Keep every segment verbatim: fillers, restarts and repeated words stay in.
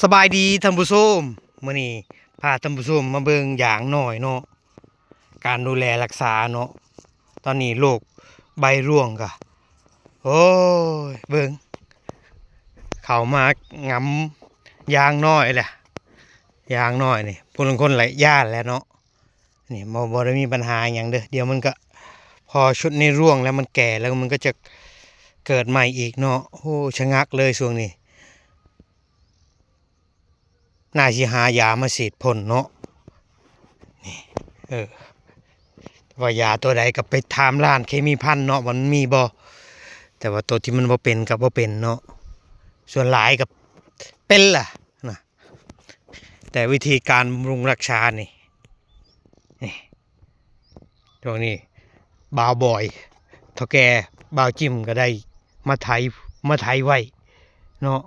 สบายดีท่านผู้ชม มื้อนี้พาท่านผู้ชมมาเบิ่งยางน้อยเนาะ การดูแลรักษาเนาะ ตอนนี้โรคใบร่วงกะ โอ้ย เบิ่ง เข้ามางำยางน้อยแหละ ยางน้อยนี่ ผู้ลางคนหลายย่านแหละเนาะ นี่บ่ บ่ได้มีปัญหาหยังเด้อ เดี๋ยวมันก็ พอชุดนี้ร่วงแล้วมันแก่แล้วมันก็จะเกิดใหม่อีกเนาะ โอ้ ชะงักเลยช่วงนี้ น่าสิหายามาฉีดพ่นเนาะ นี่ เออ ว่ายาตัวใดก็ไปถามร้านเคมีภัณฑ์เนาะ ว่ามันมีบ่ แต่ว่าตัวที่มันบ่เป็นก็บ่เป็นเนาะ ส่วนหลายก็เป็นล่ะนะ แต่วิธีการบำรุงรักษานี่ นี่ ช่วงนี้บ่าวบอย เฒ่าแก่บ่าวจิมก็ได้มาไถ มาไถไว้เนาะ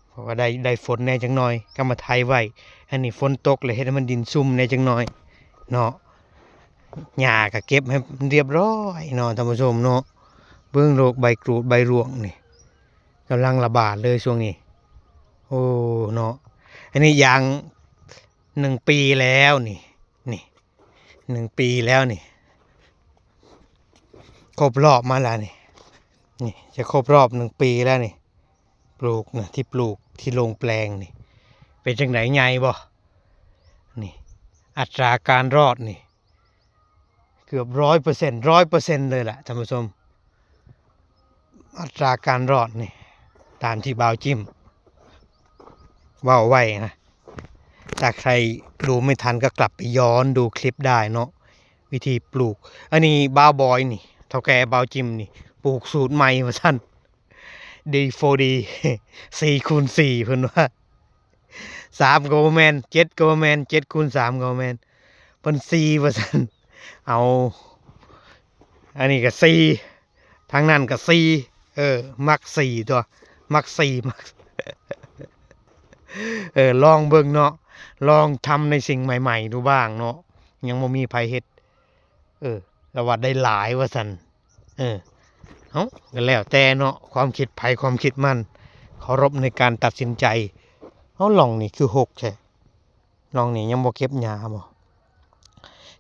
เพราะว่าได้ ได้ฝนแหน่จักหน่อย ก็มาไถไว้ อันนี้ฝนตกเลยเฮ็ดให้มันดินซุ่มแหน่จักหน่อยเนาะ หญ้าก็เก็บให้มันเรียบร้อยเนาะ ท่านผู้ชมเนาะ เบิ่งโรคใบกรูดใบร่วงนี่ กำลังระบาดเลยช่วงนี้ โอ้ เนาะ อันนี้ยางหนึ่งปีแล้วนี่ นี่ หนึ่งปีแล้วนี่ ครบรอบมาแล้วนี่ นี่ จะครบรอบหนึ่งปีแล้วนี่ ปลูกนะ ที่ปลูกที่ลงแปลงนี่ เป็นจังได ใหญ่บ่ นี่ อัตราการรอดนี่ เกือบร้อยเปอร์เซ็นต์ ร้อยเปอร์เซ็นต์ เลยแหละท่านผู้ชม อัตราการรอดนี่ ตามที่บ่าวจิมเว้าไว้นะ ถ้าใครดูไม่ทันก็กลับไปย้อนดูคลิปได้เนาะ วิธีปลูก อันนี้บ่าวบอยนี่ เฒ่าแก่บ่าวจิมนี่ ปลูกสูตรใหม่ว่าซั่น ดี โฟร์ ดี สี่คูณสี่ เพิ่นว่า สามก็บ่แม่น เจ็ดก็บ่แม่น เจ็ดคูณสามก็บ่แม่น เพิ่น สี่ ว่าซั่น เอา อันนี้ก็ สี่ ทางนั้นก็ สี่ เออ มัก สี่ ตัว มัก สี่ มัก เออ ลองเบิ่งเนาะ ลองทำในสิ่งใหม่ๆดูบ้างเนาะ ยังบ่มีไผเฮ็ด เออ แล้วว่าได้หลายว่าซั่น เออ เอ้า ก็แล้วแต่เนาะ ความคิดไผความคิดมัน เคารพในการตัดสินใจ เอ้า ร่องนี่คือฮกแท้ ร่องนี่ยังบ่เก็บหญ้าบ่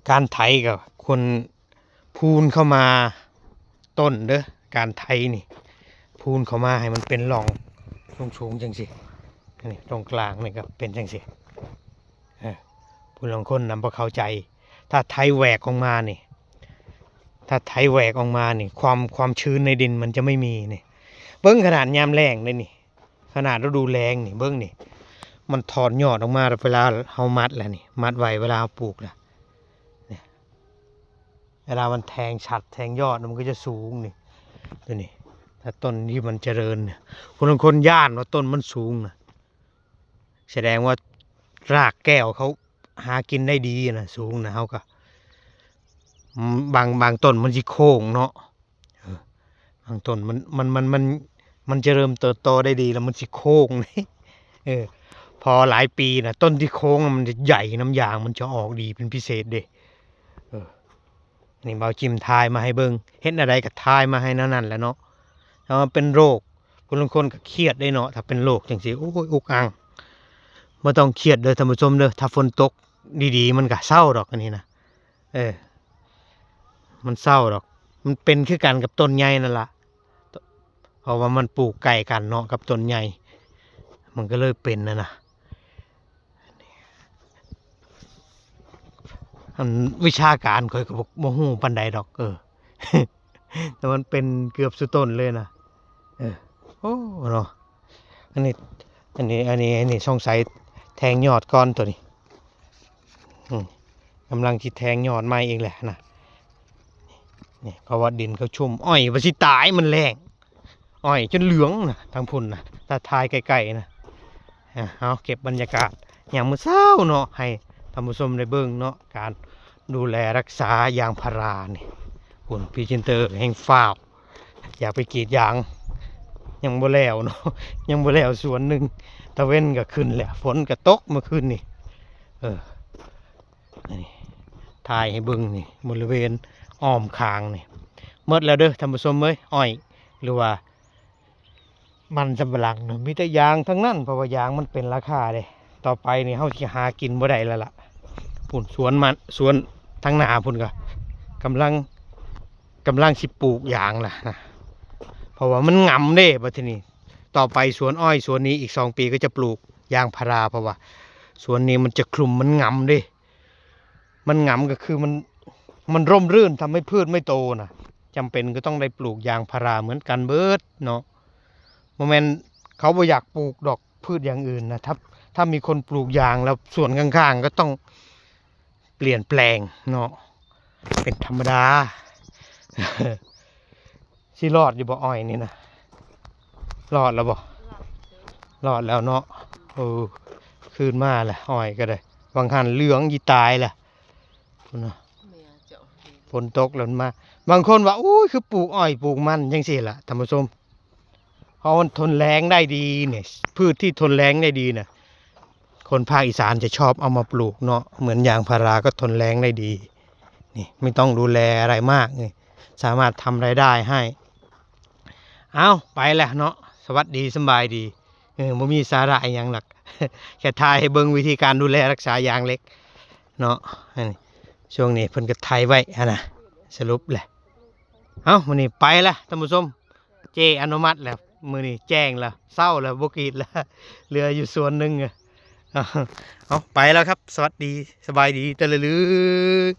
การไถก็ควรพูนเข้ามาต้นเด้อ การไถนี่ พูนเข้ามาให้มันเป็นร่องสูงๆจังซี่ นี่ตรงกลางนี่ก็เป็นจังซี่ เออ ผู้ลางคนนำบ่เข้าใจ ถ้าไถแหวกออกมานี่ ถ้าไถแหวกออกมานี่ ความ ความชื้นในดินมันจะไม่มีนี่ เบิ่งขนาดยามแล้งเด้นี่ ขนาดฤดูแล้งนี่ เบิ่งนี่ มันถอนยอดออกมาเวลาเฮามัดแล้วนี่ มัดไว้เวลาเฮาปลูกแล้ว เนี่ย เวลามันแทงฉัดแทงยอดมันก็จะสูงนี่ ตัวนี้ ถ้าต้นที่มันเจริญเนี่ย ผู้ลางคนย้านว่าต้นมันสูงนะ แสดงว่ารากแก้วเขาหากินได้ดีนะ สูงนะ เฮาก็ อืม บาง บางต้นมันสิโค้งเนาะ เออ บางต้นมัน มัน มัน มัน มันจะเริ่มเติบโตได้ดีแล้วมันสิโค้ง เออ พอหลายปีนะ ต้นที่โค้งมันจะใหญ่ น้ำยางมันจะออกดีเป็นพิเศษเด้ เออ นี่บ่าวจิมถ่ายมาให้เบิ่ง เฮ็ดแนวใดก็ถ่ายมาให้แนวนั้นแหละเนาะ แต่ว่าเป็นโรค ผู้ลางคนก็เครียดได้เนาะ ถ้าเป็นโรคจังซี่ โอ้ย อุกอัง บ่ต้องเครียดเด้อท่านผู้ชมเด้อ ถ้าฝนตกดีๆ มันก็เซาดอกอันนี้นะ เออ มันเซาดอก มันเป็นคือกันกับต้นใหญ่นั่นล่ะ เพราะว่ามันปลูกใกล้กันเนาะกับต้นใหญ่ มันก็เลยเป็นนั่นนะ อันวิชาการข้อยก็บ่ บ่ฮู้ปานใดดอก เออ แต่มันเป็นเกือบซุต้นเลยนะ เออ โอ้ เนาะ อันนี้ อันนี้ อันนี้ อันนี้สงสัยแทงยอดก่อนตัวนี้ อืม กำลังสิแทงยอดใหม่อีกแหละนะ นี่ เพราะว่าดินเขาชุ่ม อ้อยว่าสิตายมันแล้ง อ้อยจนเหลืองนะ ทางพุ้นนะ ถ้าถ่ายใกล้ๆนะ อ่ะ เอาเก็บบรรยากาศยามมื้อเช้าเนาะ ให้ท่านผู้ชมได้เบิ่งเนาะ การดูแลรักษายางพารานี่ พุ้น พรีเซนเตอร์แฮ่งฟ้าว อยากไปกรีดยาง ยังบ่แล้วเนาะ ยังบ่แล้วสวนหนึ่ง ตะเว็นก็ขึ้นแล้ว ฝนก็ตกเมื่อคืนนี่ เออ นี่ ถ่ายให้เบิ่งนี่ บริเวณอ้อมข้างนี่ หมดแล้วเด้อท่านผู้ชมเอ้ย อ้อย หรือว่า มันสำปะหลังเนาะ มีแต่ยางทั้งนั้น เพราะว่ายางมันเป็นราคาเด้ ต่อไปนี่เฮาสิหากินบ่ได้แล้วล่ะ พุ่นสวนมัน สวนทางหน้าพุ่นก็กำลัง กำลังสิปลูกยางล่ะนะ เพราะว่ามันงำเด้ บัดทีนี้ ต่อไปสวนอ้อยสวนนี้อีกสองปีก็จะปลูกยางพารา เพราะว่าสวนนี้มันจะคลุม มันงำเด้ มันงำก็คือมัน มันร่มรื่น ทำให้พืชไม่โตนะ จำเป็นก็ต้องได้ปลูกยางพาราเหมือนกันเบิดเนาะ บ่แม่นเขาบ่อยากปลูกดอกพืชอย่างอื่นนะ ถ้า ถ้ามีคนปลูกยางแล้วสวนข้างๆ ก็ต้องเปลี่ยนแปลงเนาะ เป็นธรรมดา สิรอดอยู่บ่อ้อยนี่นะ รอดแล้วบ่ รอดแล้วเนาะ เออ คืนมาแหละอ้อยก็ได้ บางหันเหลืองยี่ตายแหละ พุ่นน่ะ แม่เจ้า ฝนตกแล้วมันมา บางคนว่า "อุ้ย คือปลูกอ้อยปลูกมันจังซี่ล่ะ ท่านผู้ชม" เพราะมันทนแล้งได้ดีเนี่ย พืชที่ทนแล้งได้ดีน่ะ คนภาคอีสานจะชอบเอามาปลูกเนาะ เหมือนยางพาราก็ทนแล้งได้ดี นี่ไม่ต้องดูแลอะไรมากนี่ สามารถทำรายได้ให้ เอาไปแล้วเนาะ สวัสดี สำบายดี เออ บ่มีสาระอิหยังหรอก แค่ถ่ายให้เบิ่งวิธีการดูแลรักษายางเหล็กเนาะ อันนี้ ช่วงนี้เพิ่นก็ไถไว้หั้นนะ สรุปแหละ เอ้า มื้อนี้ไปละ ท่านผู้ชม เจอนุมัติแล้ว มื้อนี้แจ้งแล้ว เซาแล้ว บ่กรีดแล้ว เหลืออยู่สวนหนึ่งอะ เอา เอา ไปแล้วครับ สวัสดี สบายดี ตะลึลึก